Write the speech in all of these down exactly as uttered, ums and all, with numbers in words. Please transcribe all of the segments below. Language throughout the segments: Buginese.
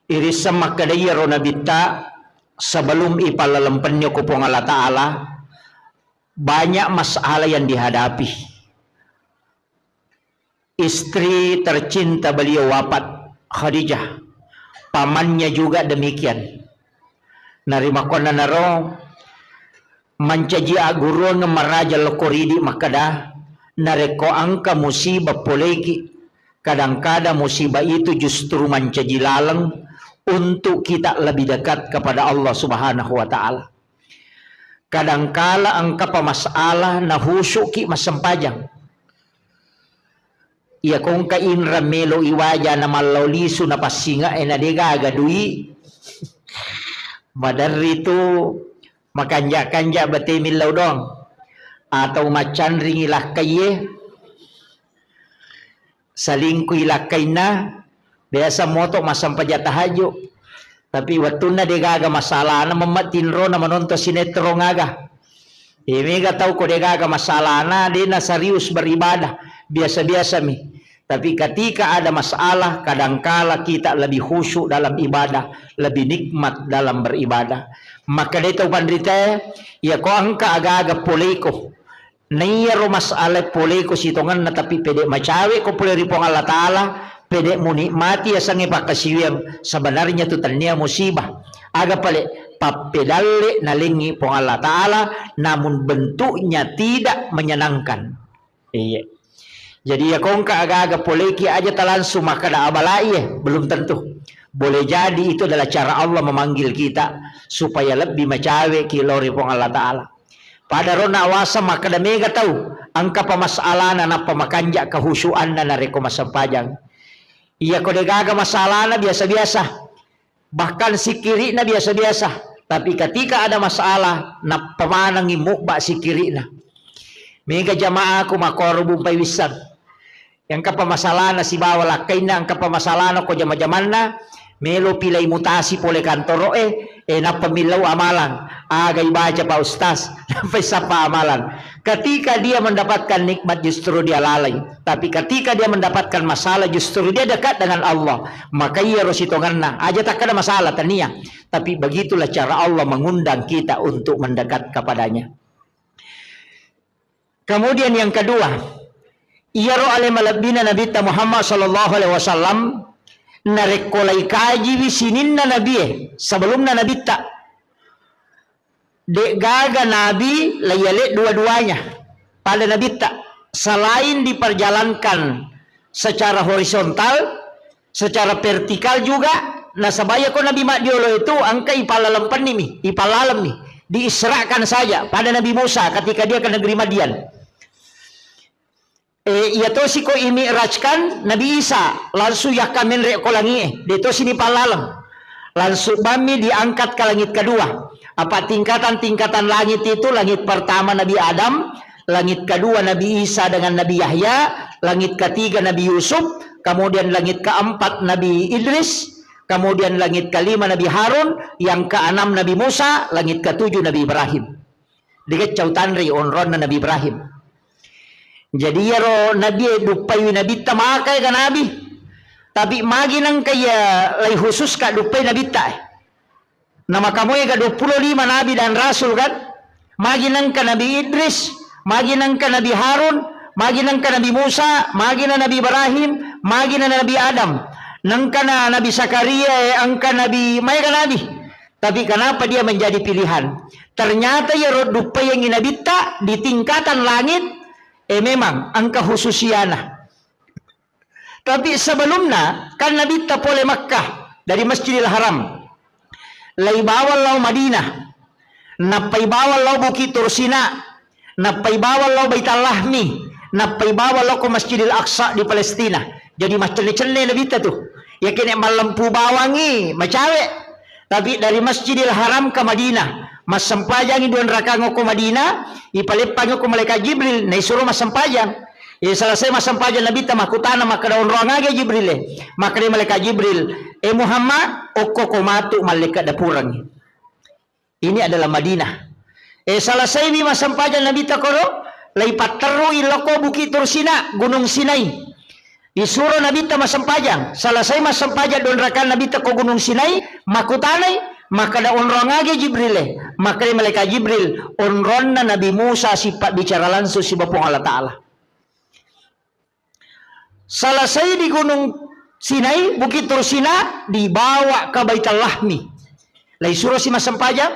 Irisseng makkeda iyaro nabitta, sebelum ipallalempenni ko Puang Allah Ta'ala, banyak masalah yang dihadapi. Istri tercinta beliau wafat, Khadijah. Pamannya juga demikian. Narimakkuannanaro, mancaji agguruang maraja lokko ridi makkeda, narekko engka musibah poleki, kadang-kadang musibah itu justru mancaji laleng untuk kita lebih dekat kepada Allah Subhanahu wa Ta'ala. Kadangkala engkapa masalah, nahusuki massempajang. Iya kongka inrang melo iwaja na mallau lisu na passinga e na degaga dui. Maderri tu makanja-kanja bate millau doang. Atau maccanringi lakkaiye. Salingkui lakkainna, biasa moto massempajang tahajud. Tapi wettunna degaga masalahna, memma tinrona menonton sinetron aga. Eh, mega tau ko degaga masalahna, dena serius beribadah, biasa-biasa mi. Tapi ketika ada masalah, kadangkala kita lebih khusyuk dalam ibadah, lebih nikmat dalam beribadah. Maka de tau panrita, ya ko engka aga-aga poleko. Naiyaro masalah poleko sitongenna, tapi pede macawe ko pole ri Puang Allah Ta'ala, pede munikmati yasengnge pakkasiwiang, sebenarnya tu tennia musibah. Aga pale? Pappedalle nalengngi Puang Allah Ta'ala, namun bentuknya tidak menyenangkan. Iya. Jadi ya kongka aga-aga poleki aja talangsung makkeda abala'i, belum tentu. Boleh jadi itu adalah cara Allah memanggil kita supaya lebih macawe ki lao ri Puang Allah Ta'ala. Pada rona awasa makkeda mega tau, engkapa masalahna nappa makanja kehusuanna narekko massempajang. Iya ko degaga masalahna biasa-biasa, bahkan sikkiri'na biasa-biasa. Tapi ketika ada masalah, nappa manengngi mubba sikkiri'na. Mega jamaaku makkoro bumpai wissang. Engkapa masalahna sibawa lakkainna, engkapa masalahna ko jama-jamanna, melo pilai mutasi pole kantoro'e, eh, nappa millau amalang. Aga ibaca, Pak Ustaz? Nappa isappa amalang. Ketika dia mendapatkan nikmat, justru dia lalai. Tapi ketika dia mendapatkan masalah, justru dia dekat dengan Allah. Maka iyaro sitongenna, aja takkeda masalah, tania. Tapi begitulah cara Allah mengundang kita untuk mendekat kepadanya. Kemudian yang kedua, iyaro ale malebbina Nabitta Muhammad sallallahu alaihi wasallam, narekko lai kajiwi sininna nabie sebelumna nabitta, de'gaga nabi laiyale dua-duanya pada nabitta, selain diperjalankan secara horizontal, secara vertikal juga, nasaba iya ko nabi maddiolo itu engka ipallalempenni mi, ipallalemmi, diisrakan saja pada Nabi Musa ketika dia ke negeri Madian. Eh, iya tosi ko imi'rajkan Nabi Isa, langsung yakka menre ko langi'e, de tosi nipallaleng. Langsung bammi diangkat ke langit kedua. Apa tingkatan-tingkatan langit itu, langit pertama Nabi Adam, langit kedua Nabi Isa dengan Nabi Yahya, langit ketiga Nabi Yusuf, kemudian langit keempat Nabi Idris, kemudian langit kelima Nabi Harun, yang keenam Nabi Musa, langit ketujuh Nabi Ibrahim. Digecau tanri onronna Nabi Ibrahim. Jadi iyaro nabi e duppaiwi nabitta maka ega nabi. Tapi magi nengka iya lai khusus ka duppai nabitta e. Namakamoega dua puluh lima nabi dan rasul kan? Magi nengka Nabi Idris, magi nengka Nabi Harun, magi nengka Nabi Musa, magi na Nabi Ibrahim, magi na Nabi Adam. Nengka na Nabi Zakaria e, engka nabi, maega nabi. Tapi kenapa dia menjadi pilihan? Ternyata iyaro duppaiangngi nabitta di tingkatan langit, eh, memang engka khususiana. Tapi sebelumna kan nabitta pole Makkah dari Masjidil Haram, lai bawang lao Madinah, nappai bawang lao Bukit Tursina, nappai bawang lao Baitul Lahmi, nappai bawang lao ko Masjidil Aqsa di Palestina. Jadi maccenne-cenne nabitta tu. Yakene mallempu bawangi macawe. Tapi dari Masjidil Haram ke Madinah, massempajangi dua rakang ko Madinah, ipaleppangi ko malaikat Jibril, naisuro massempajang. Eh, selesai massempajang nabitta makkutana makkeda, onroang aga Jibril e? Makkeda malaikat Jibril, eh Muhammad, okko ko matu mallekka dapurengngi. Ini adalah Madinah. Eh, selesaiwi massempajang nabitta koro, lai patterui lao ko Bukit Tursina, Gunung Sinai. Isuro Nabitta massempajang, selesai massempajang dua rakaat Nabitta ko Gunung Sinai, makkutanai, makkeda, "Onrong aga Jibril e?" Makkeda malaikat Jibril, "Onronna Nabi Musa sipabbicara langsung siba Puang Allah Ta'ala." Selesai di Gunung Sinai, Bukit Tursina, dibawa ke Baitul Lahmi. Laisuro si massempajang,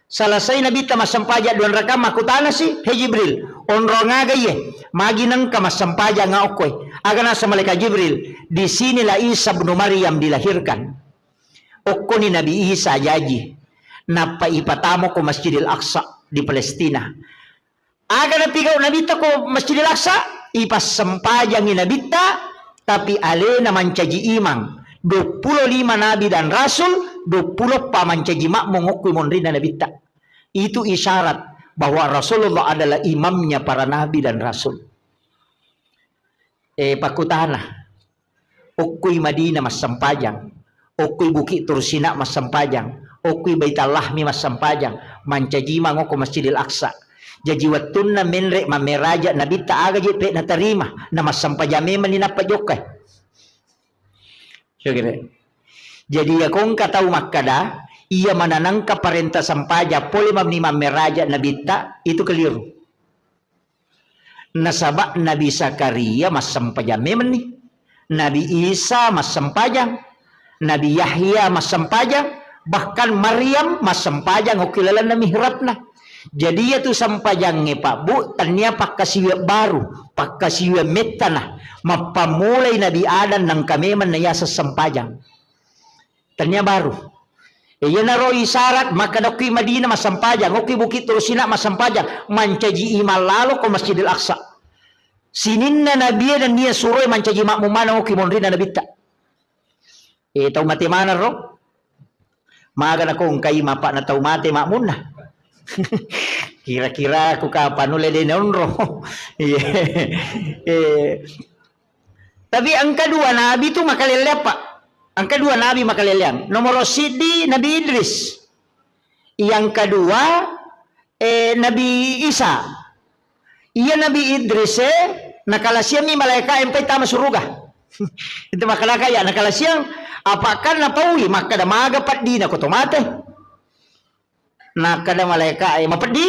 selesai Nabitta massempajang dua rakaat, makkutanasi, "He Jibril, onrong aga iye? Magi nengka massempajang okkoe?" Aga naseng malaikat Jibril, "Di sinilah Isa bin Maryam dilahirkan." Okkoni Nabi Isa jaji, nappa ipatamo ko Masjidil Aqsa di Palestina. Aga napigau Nabitta ko Masjidil Aqsa? Ipassempajangi Nabitta, tapi alena mancaji imang. Duappulo lima nabi dan rasul, duappulo eppa mancaji makmum okkoi monrinna Nabitta. Itu isyarat bahwa Rasulullah adalah imamnya para nabi dan rasul. Eh, pakkutana. Okkoi Madinah massempajang, okkoi Bukit Tursina massempajang, okkoi Baitul Lahmi massempajang, mancaji imang okko Masjidil Aqsa. Jaji wettunna menre mammeraja Nabitta aga je pe natarima, na massempajang memang ni nappa jokkai. Jadi ya kongka tau makkada, iya mananangka parenta sempajang pole mamni mammeraja Nabitta, itu keliru. Nasaba Nabi Zakaria massempajang memenni. Nabi Isa massempajang. Nabi Yahya massempajang. Bahkan Maryam massempajang okki lalenna mihrabna. Jadi, iyatu sempajangnge, Pak Bu, tania pakkasiwiang baru, pakkasiwiang mettana. Mappammulai Nabi Adam nangka memeng naiaseng sempajang. Tania baru. E, iyanaro isyarat, makkeda okki Madinah massempajang, okki Bukit Tursina massempajang, mancaji imang lalo ko Masjidil Aqsa. Sininna Nabie nennia suroe mancaji makmum maneng okki monrinna Nabitta. E, tau mate maneng ro? Maga nako engkai mapakna tau mate makmunna? Kira-kira ku kapan nulle de naonro? Iya. E, Tapi engka dua nabi tu makalelleang, Pak. Engka dua nabi makalelleang. Nomoro siddi Nabi Idris. Yang kedua, eh, Nabi Isa. Iya Nabi Idris, eh, nakalasiami malaika empai tama suruga. Itu makalaka ya, nakalasiang, apakah napaui, makkada maga peddina ko to mate. Nakkeda malaeka'e, "Mapeddi?"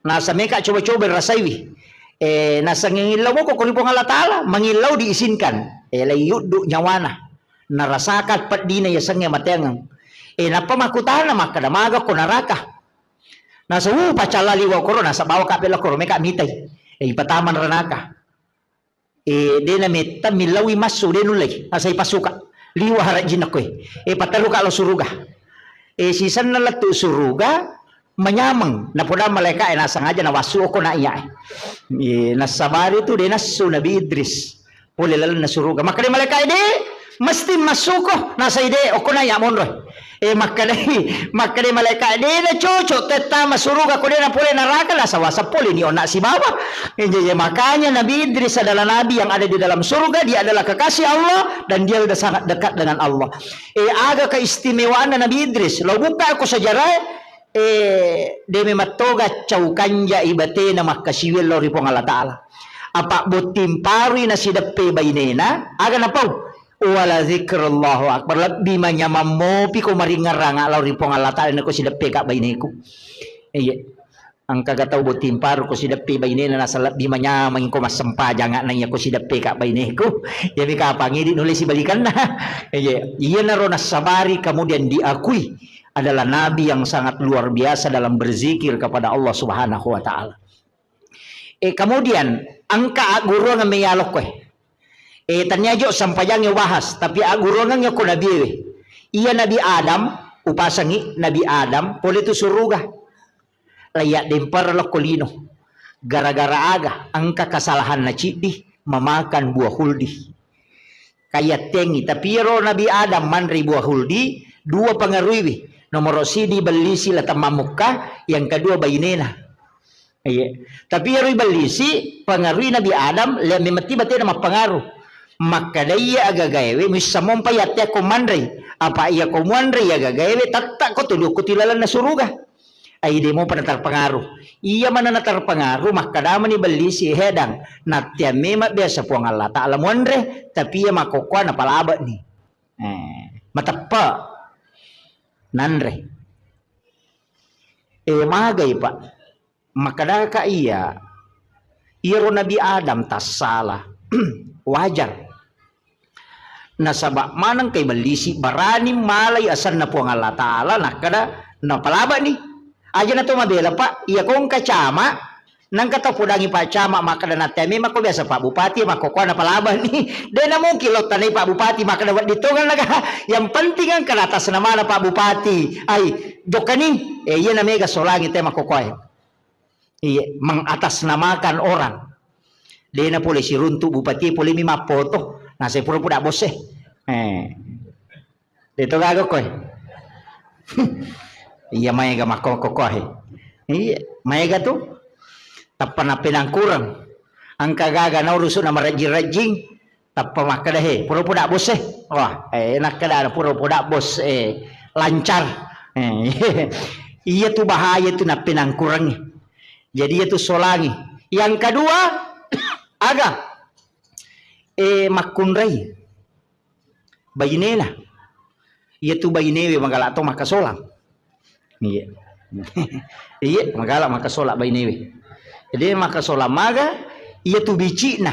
Naseng, "Meka coba-coba rasaiwi." Eh, naseng, "Mangillau moko ko ri Puang Allah Ta'ala, mangillau diizinkan." Eh, laiyuddu nyawana. Narasakan peddina yasengnge mateangeng. Eh, nappa makkutana makkeda, "Maga ko naraka?" Naseng, "Uh, pacalla liwa koro, naseng bawa ka pella koro, meka mitai." Eh, ipatama neraka. Eh, de nametta millaui massu, de nullei, nasai pasuka. Liwa harajinna koe. Eh, paterruka lao suruga. Eh, sisenna lettu suruga, manyameng. Napoda malaika, eh, naseng aja nawassu okko na iya. Eh, nassabari tu de nassu Nabi Idris. Pole lalenna suruga. Makkeda malaika, eh, de, mesti massuko, nasai de, okko na iya monro. Eh, makkedai, makkedai malaika, "De na cocok tettama suruga ko de na pole naraka, nasawasa pole ni onna sibawa." Eh, jadi makanya Nabi Idris adalah nabi yang ada di dalam surga, dia adalah kekasih Allah dan dia sudah sangat dekat dengan Allah. Eh, aga keistimewaanna Nabi Idris? Lo buka ko sejarah, eh, de memang toga cau kanja ibatena makkasiwiang lao ri Puang Allah Ta'ala. Apa botting parui nasideppe bainena, aga napau? Wala zikrullahu akbar, lebbi manyamang mopi ko maringngerang lao ri Puang Allah Ta'ala nako sideppe ka baineku. Iya. Engka ga tau botting paru ko sideppe bainena nasa lebbi manyamang ko massempajang na iya ko sideppe ka baineku. Iya mi kapang idi nulle sibalikanna. Iya. Iyanaro nassabari kemudian diakui adalah nabi yang sangat luar biasa dalam berzikir kepada Allah Subhanahu wa Ta'ala. Eh, kemudian engka agguruang me yalokko e. Eh, tania jo sempajangnge ubahas, tapi agguruangengnge ko nabiewe. Iya Nabi Adam, upasangi Nabi Adam, pole tu suruga. Laiya dempar lokko lino. Gara-gara aga, engka kesalahan na ciddi, memakan buah huldi. Kayattengi, tapi iyaro Nabi Adam manrei buah huldi, dua pengaruiwi. Nomoro sidi bellisi la temmamukka, yang kedua bainena. Iya. Tapi iyaro ibellisi, pengaruhi Nabi Adam, le memetti batena mappengaruh. Makkedai iya agagaewe, muissa mompa yattea ko manrei. Apa iya ko muanrei agagaewe, tatta ko tuli okko tilalenna suruga. Ai de mopa na terpengaruh. Iya mana na terpengaruh, makkadamani bellisi, "He dang, nattea memang biasa Puang Allah Ta'ala muanre, tapi iya makkokkoa napalabe'ni." Eh, mateppe. Nanre. Eh, magai, Pak. Makkadaka iya, iyaro Nabi Adam tassala. Wajar. Nasaba maneng kai bellisi barani malai asenna Puang Allah Ta'ala, nakkada napalabani. Aja na to mabela, Pak, iya kongka cama, nangka tau podangi Pak Cama makkada, "Nattea memang ko biasa Pak Bupati, makkokkoa napalabani." De na mungkin lo tanai Pak Bupati makkada, "Wedding tongenna ga." Yang penting engka atas namana Pak Bupati. Ai, jokkani, eh, iya na mega solangi te makkokkoe. Iya, mengatasnamakan orang. De na pole siruntu bupati, pole mi mappoto. Nah, saya pura-pura bos e. Eh. De to gaga koe. Iya, maega makkokkoe. Iya, maega tu. Tappa nappenangkurang. Engka gaga na urusu na marejjing-rejjing. Tappa makkeda, "He, pura-pura bos e." Wah, eh, nakkeda pura-pura bos e, lancar. Eh, iya tu bahaya tu nappenangkurangi. Jadi iya tu solangi. Yang kedua, aga? Eh, makkunrai. Bainena. Iya tu bainewe magala to makkasolang. Iya. Iya, magala makkasola bainewe. Jadi makkasola maga, iya tu bicikna.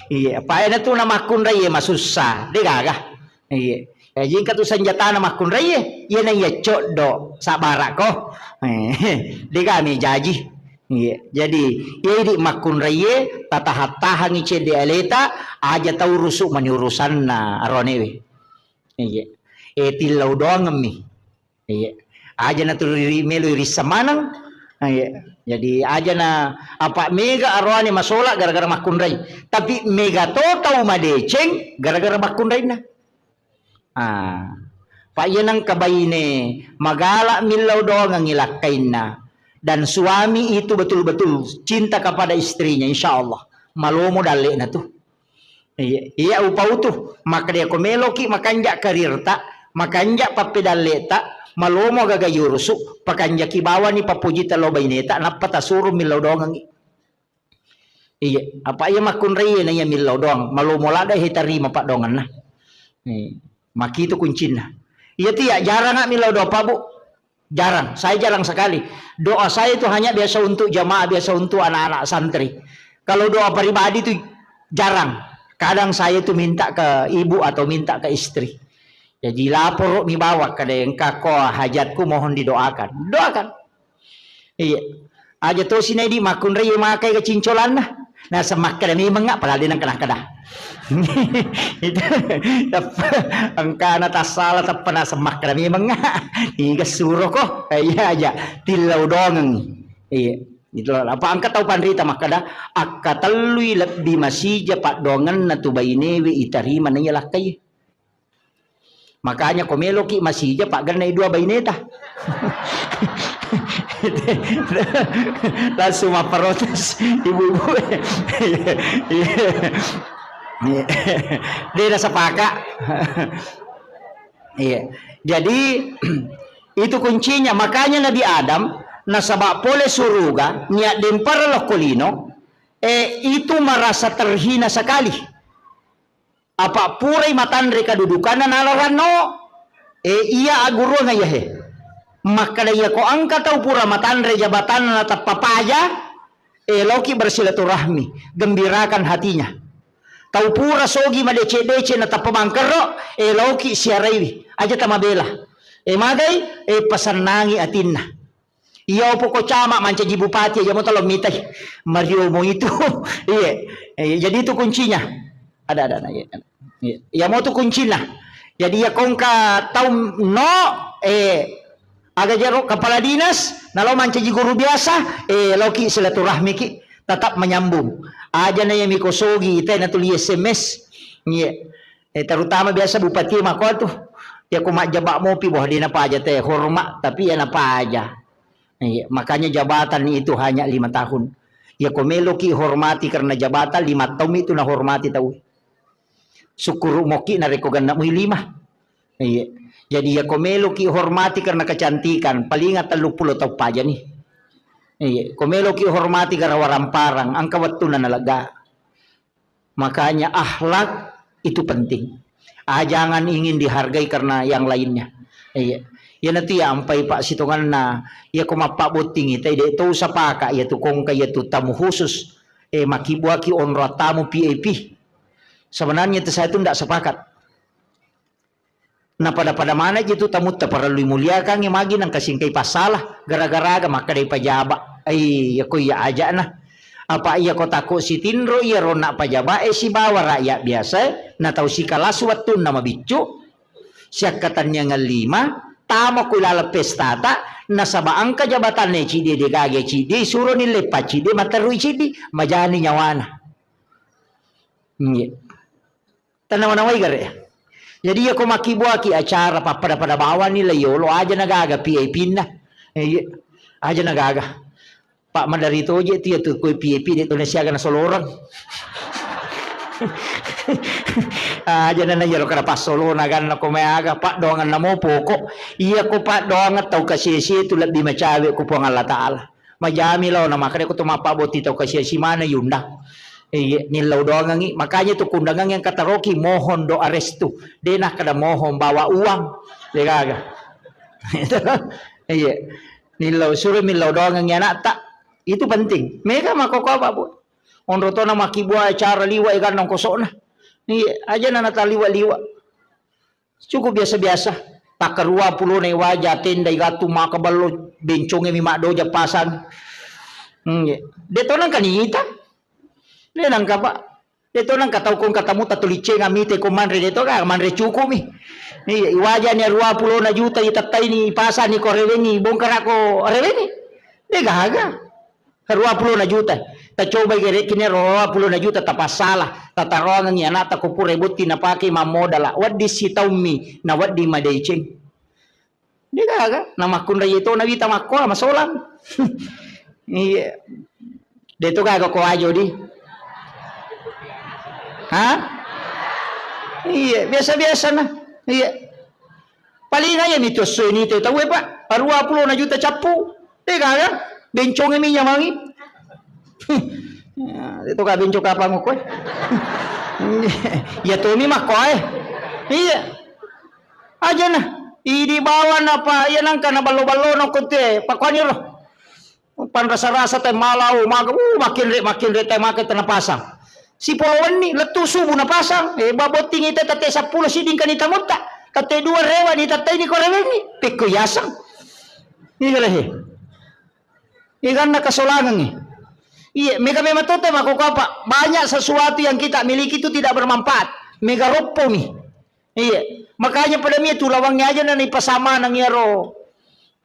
Iya, paena tu na makkunrai iya masussa, de gaga. Iya. Jadi engka tu senjatana makkunrai iya, iya na iya coddo, sabara ko. Iya. De gaga mi jaji. Iya. Jadi iya idi makkunrai iya, tataha-tahangi cedde aleta, aja tau rusu mani urusanna aronewe. Iya. Eh, tillau doangemmi. Iya. Aja na tuli ri-, melo irissa maneng. Iya. Jadi aja na apa mega aroane masola gara-gara makkunrai. Tapi mega to tau madeceng gara-gara makkunrainna. Ah. Pak, iya nengka baine magala millau doangengi lakkainna. Dan suami itu betul-betul cinta kepada istrinya, insya Allah. Malomo dallekna tu. Iya, iya upautu. Makkeda ko meloki makanja karirta, makanja pappedalleta, malomo gaga yurusu, pakanjaki bawani pappojita lao baineta, nappa tasuru millau doangengi. Iya, apa iya makkunrai na iya millau doang, malomo ladde he tarima paddoangenna. Iya, makitu kuncinna. Iya tu iya, jarang millau doang, Pak, Bu. Jarang, saya jarang sekali. Doa saya itu hanya biasa untuk jamaah, biasa untuk anak-anak santri. Kalau doa pribadi itu jarang. Kadang saya itu minta ke ibu atau minta ke istri. Jadi laporo mi bawa kada engka ko hajatku mohon didoakan. Doakan. Iya. Aja to sinai di makkunrai makai ke cincolanna. Naseng makkeda memeng, padahal de nengka nakkeda. Itu teppa, engkana tassala teppa naseng makkeda memeng. Iga suroko. Iya aja. Tillau doangeng. Iya. Itu apa engka tau panrita makkeda, akkatellui lebbi masija paddoangenna tu bainewe itarima naiya lakkai. Makanya ko meloki masija, paggenna dua baineta. Langsung mapprotes ibu-ibu. Iya. Iya. Iya. Dia sepakat. Iya. Jadi itu kuncinya. Makanya Nabi Adam nasaba pole suruga, niat dempara lokko lino, eh, itu merasa terhina sekali. Apa purai matanre kadudukanna nala ranno, eh, iya agguruang iya he. Makkeda iya ko engka tau pura matanre jabatanna natappa paja, eh, loki bersilaturahmi, gembirakan hatinya. Tau pura sogi madece-dece natappa bangkerro, eh, loki siaraiwi, aja tamabela. Eh, magai, eh, pasennangi atinna. Iya, opo ko camat mancaji bupati aja mo talo mitai. Mario mo itu. Iya. Iya, jadi itu kuncinya. Ada, ada, ada, iya. Iya, iya mo tu kuncinya. Jadi ya kongka tau no, eh, aga jaro kepala dinas, nalo mancaji guru biasa, eh, loki silaturahmi ki, tetap menyambung. Aja na ya miko sogi, ita na tuli S M S. Iya. Eh, terutama biasa bupati mako tu. Ya ko majjaba mopi, wah, dia napaja te hormat, tapi ya napaja. Iya, makanya jabatan itu hanya lima tahun. Ya ko meloki hormati karena jabatan, lima tahun itu na hormati tau. Syukur moki na reko ganna mui lima. Iya. Jadi, ya ko meloki hormati karena kecantikan, palinga telluppulo taung pajani. Iya, ko meloki hormati gara waramparang, engka wettunna nalega. Makanya akhlak itu penting. Ah, jangan ingin dihargai karena yang lainnya. Iya. Iyanatu ya ampai passitonganna, iya ko mappabbottingi tai, de to usapaka iya tu kongka iya tu tamu khusus, eh, makibuaki onro tamu V I P. Sebenarnya itu saya tu ndak sepakat. Napada-pada maneng ji tu tamutta parellui muliakangngi magi nengka singkai passala gara-gara aga makkedai pajaba. Ai, iya ko iya aja'na. Apa iya ko takko sitinro iya ronna pajaba e sibawa rakyat biasa e, na tau sikalasu wettunna mabiccu, siakkatenniangeng lima, tama ko ilaleng pestata, nasaba engka jabatanna ciddi, de gaga ciddi, suroni leppa ciddi, materui ciddi, majani nyawana. Iya. Tanawa-nawai gare. Jadi iya ko makkibuaki acara pappada-pada bawani la yolo aja nagaga V I P-na. Eh, iya. Aja nagaga. Pak madari toje tu ya tu koi V I P de to nasiaga nasoloreng. Aja nana iyaro kada passolona ganna ko maeaga paddoangan namo pokok. Iya ko paddoangan tau kasiesie tu lebbi macawe ko Puang Allah Taala. Majami lao na makkeda ko to mappabbotting tau kasiasi maneng yundang. Iya, nillau doangengngi. Makanya tu kundangengngi engka taroki mohon doa restu. De nakkeda mohon bawa uang. De gaga. Iya. Nillau, suro millau doangengngi anakta. Itu penting. Mega makkokkoe, Pak, Bu. Onro tona makkibua acara liwa e gannang kosokna. Iya, aja nana taliwa-liwa. Cukup biasa-biasa. Takkarua pulona iwaja tenda igatu maka ballo benconge mi maddoja pasang. Hmm, iya. De to nengka nita. De nengka, Pak. De to nengka tau kong katamu tatulicenga mite ko manre de to ka manre cukup mi. Iya, iwaja ni rua pulona juta itattai ni pasang ni ko rewengi bongkara ko rewengi. De gaga. Rua pulona juta. Tacobai gere kini rua pulona juta tapassala. Tataroangengngi anakta ko pura botting napake mammodala. Wedding sitaummi, na wedding madeceng. De gaga, na makkunrai to na wita makkola masolang. Iya. De to gaga ko ajo di. Ha? Iya, biasa-biasa na. Iya. Paling aja mi tu esso ini te tau e, Pak. Rua pulona juta cappu. De gaga, benconge mi nyamangi. Ya, itu ka bencong kapang ko. Ya to mi makko e. Iya. Aja na. Idi bawa na, Pak. Iya nangka na ballo-ballo na ko te. Pakuani ro. Panrasa-rasa te malau, maga, uh, makin re, makin re te make te napasang. Sipolo wenni, lettu subuh napasang. Eh, babotting ite tette seppulo siding kani tamutta. Tette dua rewa ni tette ini ko rewengi. Pekko yasang. Iya lehe. Iganna kasolangengi. Iya, mega memang tote makkokkoe, Pak. Banyak sesuatu yang kita miliki itu tidak bermanfaat. Mega roppo mi. Iya. Makanya pada mi tu lawangnge aja na ipasama nang iyaro.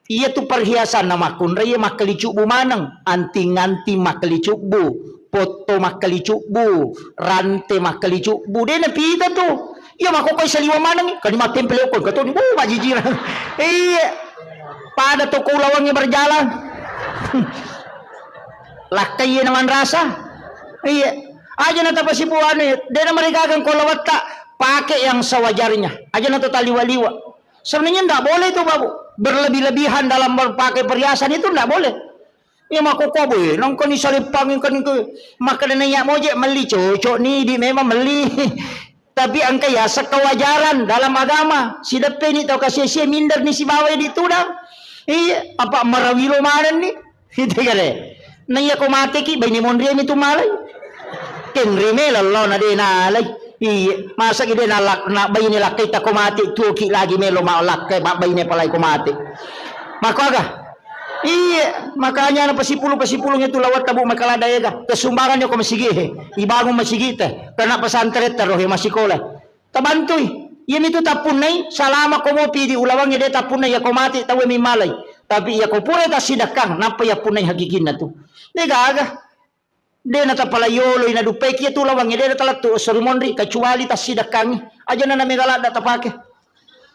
Iya tu perhiasan na makkunrai iya makkalicubbu maneng, anting-anting makkalicubbu, potto makkalicubbu, rante makkalicubbu, de napita tu. Iya makkokkoe saliwa maneng, kani mattempel okko, katoni, wuh, majijirang. Iya. Pada toko ulawangnge berjalan. Lakkai iya na manrasa. Iya. Aja na tapasipu anu, de na marigagang ko lawatta, pakai yang sewajarnya. Aja na to taliwa-liwa. Sebenarnya ndak boleh itu, Bapak. Berlebih-lebihan dalam berpakai perhiasan itu ndak boleh. Iya makkokkoe, boy, nangkani saleppang, kan ke, makkeda naiya moje melli, cocok ni, di memang melli. Tapi engka yaseng kewajaran dalam agama. Sideppe ni tau kasia-sia minder ni sibawa di tudang. Iya, apa marawilo maneng ni. Itu kare. Naiya ko mateki, baine monri mi tu malai. Kenri melo lo na de nalai. Iya, masa ki de na lak-, na baine lakkai ta ko mate, tuoki lagi melo ma lakkai, ma baine palai ko mate. Makko aga? Iya, makanya na pasipulu-pasipulung itu lawat tabu makalada ega. Kesumbangan ko masigi he. Ibangun masigi te. Karena pesantren terus he masikola. Tabantui. Iya mitu tapunnai salama ko mopi di ulawangnge de tapunnai ya ko mate tau mi malai. Tapi ya ko pura tasidakang nappa ya punnai hakikinna tu. De gaga. De na tapala yoloi na dupai kia tu lawangnge de na talattu sori monri kecuali tasidakkangi. Aja na na mega ladda tapake.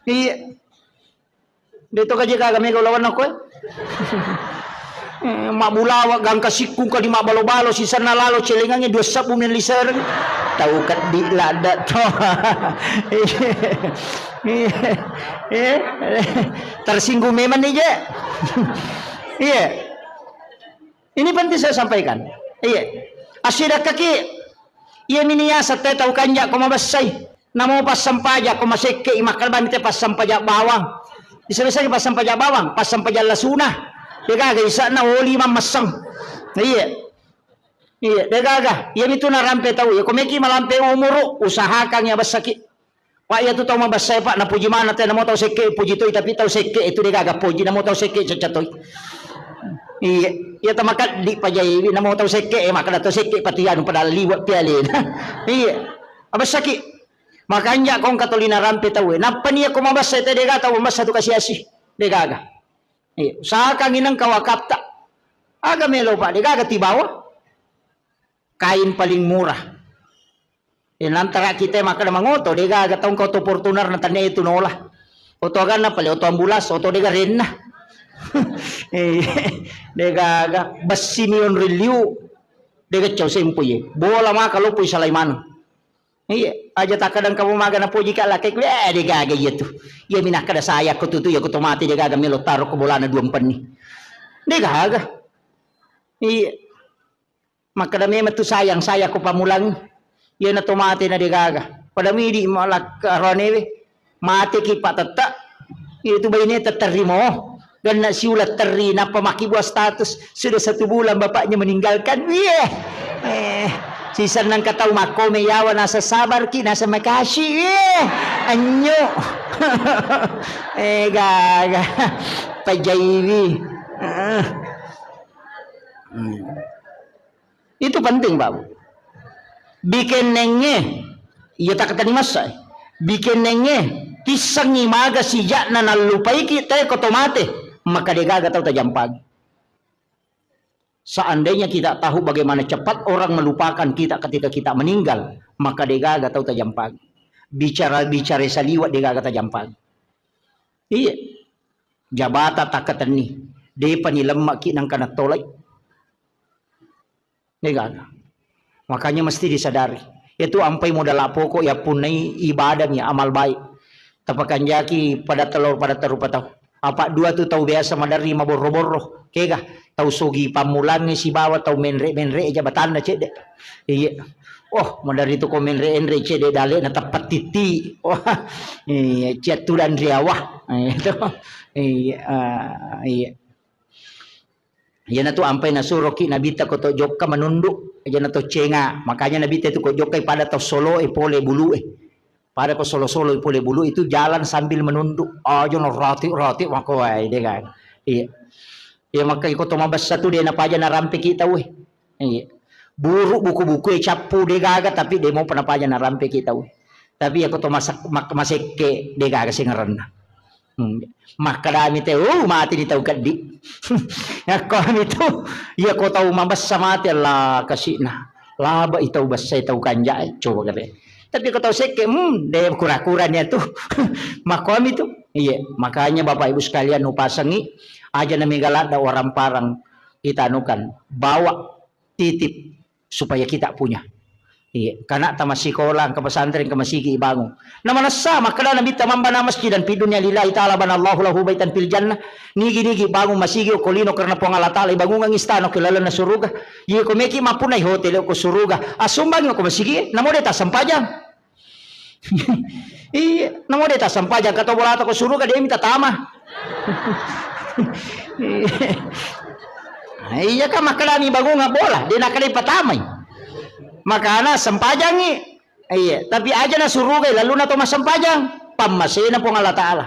Iya. De to gaje gaga mega ulawanna koe. Eh, mabbulawa gangka sikkung kadi mabbalo-balo sisenna lalo celengangnge dua sebbu melli sereng. Tau keddi ladda to. Iya. Iya. Tersinggung memang nih, Je. Iya. Ini penting saya sampaikan. Iya. Asidakaki, iya mini yaseng te tau kanja ko mabessai. Namo passempajang ko masekke i, makkeda bami te passempajang bawang. Bisa-bisa passempajang bawang, passempajang lasuna. Degaga isa'na oli mammesseng. Iya. Iya, degaga. Iya mitu narampe tau. Iya, ko meki malampe umuru, usahakan ya bessaki. Pak, iya tu tau mabessai, Pak, napuji mana te, namo tau sekke puji toi, tapi tau sekke itu degaga poji, namo tau sekke caca toi. Iya, iya tamakat di pajaiwi, namo tau sekke, eh, makkeda tau sekke pati anu pada liwat pialena. Iya. Abessaki. Makanja ko engka toli narampe tau, eh. Nappa nia ko mabessai te dega tau mabessa tu kasiasi. Degaga. Iya, usahakan ineng kawakatta. Aga melo, Pak, degaga tibawa. Kain paling murah. Eh, nantara kita makkeda mangoto, degaga tau engka oto Fortuner na tania itu nola. Oto aganna pale, oto ambulas, oto dega renna. Eh, degaga bessi nion rilliu. Dega cau sempo ye. Bola maka loppo isalai maneng. Iya, aja takkadang kamu maga napoji ka lakkai, eh, degaga iya tu. Iya minakkeda saya ko tutu, iya ko to mate degaga melo taro ko bolana dua empenni. Degaga. Iya. Makkeda memang tu sayang, saya ko pamulang. Iyana to mate na degaga. Pada midi malak ronewe. Mate ki Pak tetta. Itu baine tetterri mo. Ganna siula terri nappa makkibua status. Sudah satu bulan bapaknya meninggalkan. Wih. Eh, sisenna engka tau makkome yawa nasa sabar ki, nasa makasih. Wih. Anyo. Eh, gaga. Pajaiwi. Heeh. Hmm. Itu penting, Pak Bu. Bikennengnge, iya takkatani massa, eh. Bikennengnge, tissengngi maga sijakna nallupaiki te ko to mate, maka degaga tau tajampang. Seandainya kita tahu bagaimana cepat orang melupakan kita ketika kita meninggal, maka degaga tau tajampang. Bicara-bicara saliwat degaga tajampang. Iya. Jabata takkatenni. Depa ni lemmaki nangka nattolai. Degaga. Makanya mesti disadari. Itu ampai modal pokok ya punnai ibadah mi amal baik. Tapakanjaki pada telur pada terupa tau. Apa dua tu tau biasa maderri maborro-borro. Kega tau sogi pammulangnge sibawa tau menre-menre jabatanna cedde. Iya. Oh, maderri tu ko menre-enre cedde dale na teppat titti. Wah, iya, ciattu dan riawa. Itu. Iya, ah, iya. Iyana tu ampai nasuroki Nabitta ko to jokka menunduk, iyana to cenga. Makanya Nabitta itu ko jokka pada to solo e pole bulu e. Pada ko solo-solo e pole bulu itu jalan sambil menunduk. Aja no roti-roti mako wae de kan. Iya. Iya maka iko to mabessa tu de napaja narampeki tau e. Iya. Buru buku-buku e cappu de gaga tapi de mo napaja narampeki tau e. Tapi iyako to masak-, mak-, masekke de gaga sengerenna. Hmm. Makkedami te, "Oh, mati ni tau keddi." Yakkomi tu, iyako tau mabessa mati Allah kasi'na. Laba i tau bessa tau kanja, coba kare. Tapi ko tau sekke, hmm, de kura-kura ni tu. Makkomi tu. Iya, makanya Bapak Ibu sekalian upasangi aja na mega ladda orang parang kita anukan, bawa titip supaya kita punya. Iya, kana ta massikola, engka pesantren, engka masigi ibangung. Na manessa makkeda Nabitta, "Man bana masjidan fid dunya lillahi ta'ala banallahu lahu baitan fil jannah." Nigi-nigi bangung masigi okko lino karena Puang Allah Ta'ala, ibangungang istana okko lalenna suruga. Iya, ko meki mappunai hotel okko suruga. Assumbangi okko masigi, namo de tassempajang. Iya, namo de tassempajang, kato bolata ko suruga de mita tama. Iya kan makkedami bangunga bola, de nakkeda patamai. Makana sempajangi. Iya, tapi aja na suruga lalluna to massempajang. Pammasena Puang Allah Ta'ala.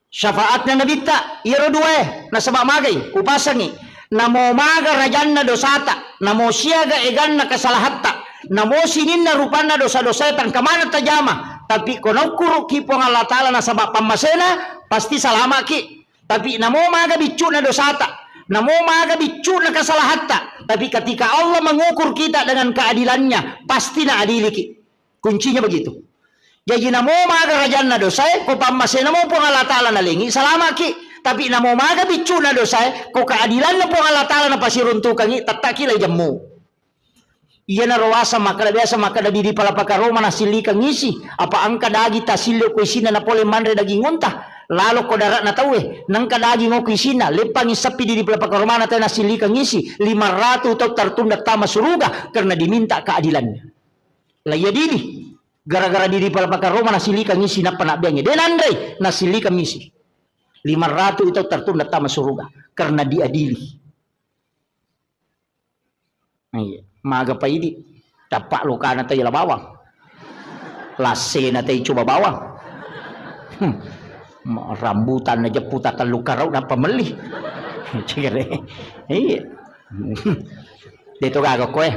Syafaatna Nabitta, iyaro duae, nasaba magai, upasangi. Namo maga rajanna dosata, namo siaga eganna kesalahatta, namo sininna rupanna dosa-dosae tangkamana tajama, tapi ko naukkuru ki Puang Allah Ta'ala nasaba pammasena, pasti salamaki. Tapi namo maga biccuna dosata, namo maga biccuna kesalahatta, tapi ketika Allah mengukur kita dengan keadilannya, pasti naadiliki. Kuncinya begitu. Jaji namo maga rajanna dosae, ko pammasena mo Puang Allah Ta'ala nalengi, salamaki. Tapi namo maga biccuna dosae, ko keadilanna Puang Allah Taala napasiruntukangngi, tettaki lai jemmu. Iyanaro waseng makkeda, biasa makkeda didi pala pakaroma nasillikang isi, apa engka daging tasilli ko isinna napole manre daging unta, lalo ko dare'na tauwe, nengka daging ko isinna, leppangi seppi didi pala pakaromana tauwe nasillikang isi, lima ratu tau tertunda tama suruga karena diminta keadilannya. Lah iya didi, gara-gara didi pala pakaroma nasillikang isi nappa nabbeangngi, de nanrei, nasillikang isi. Lima ratu tau tertunda tama suruga karena diadili. Iya. Maga paidi. Tappa lokana tau yala bawang. Lassena tau coba bawang. Hmm. Ma-, rambutan na jeppu ta tellu karau nappa melli. Cigere. Iya. Deto gaga koe.